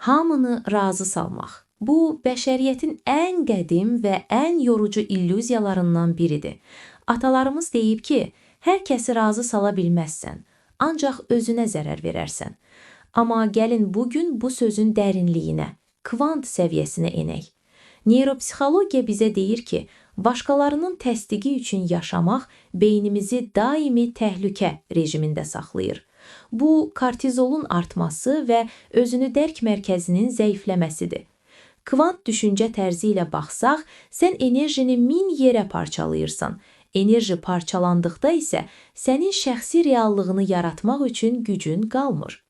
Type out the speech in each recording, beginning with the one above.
Hamını razı salmaq. Bu, bəşəriyyətin ən qədim və ən yorucu illüziyalarından biridir. Atalarımız deyib ki, hər kəsi razı sala bilməzsən, ancaq özünə zərər verərsən. Amma gəlin bu gün bu sözün dərinliyinə, kvant səviyyəsinə enək. Neyropsixologiya bizə deyir ki, başqalarının təsdiqi üçün yaşamaq beynimizi daimi təhlükə rejimində saxlayır. Bu, kortizolun artması və özünü dərk mərkəzinin zəifləməsidir. Kvant düşüncə tərzi ilə baxsaq, sən enerjini 1000 yerə parçalayırsan. Enerji parçalandıqda isə sənin şəxsi reallığını yaratmaq üçün gücün qalmır.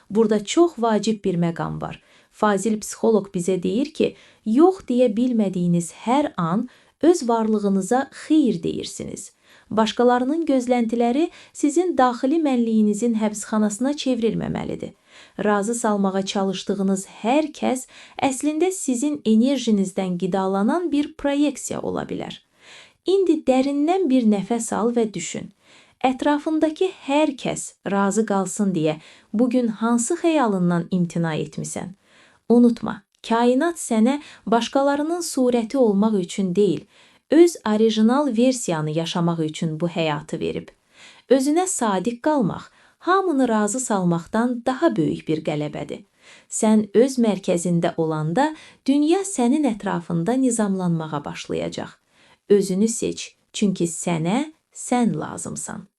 Burada çox vacib bir məqam var. Fazil psixoloq bizə deyir ki, yox deyə bilmədiyiniz hər an öz varlığınıza xeyir deyirsiniz. Başqalarının gözləntiləri sizin daxili mənliyinizin həbsxanasına çevrilməməlidir. Razı salmağa çalışdığınız hər kəs əslində sizin enerjinizdən qidalanan bir proyeksiya ola bilər. İndi dərindən bir nəfəs al və düşün. Ətrafındakı hər kəs razı qalsın deyə bugün hansı xəyalından imtina etmisən? Unutma, kainat sənə başqalarının surəti olmaq üçün deyil, öz orijinal versiyanı yaşamaq üçün bu həyatı verib. Özünə sadiq qalmaq, hamını razı salmaqdan daha böyük bir qələbədir. Sən öz mərkəzində olanda dünya sənin ətrafında nizamlanmağa başlayacaq. Özünü seç, çünki sənə sən lazımsan.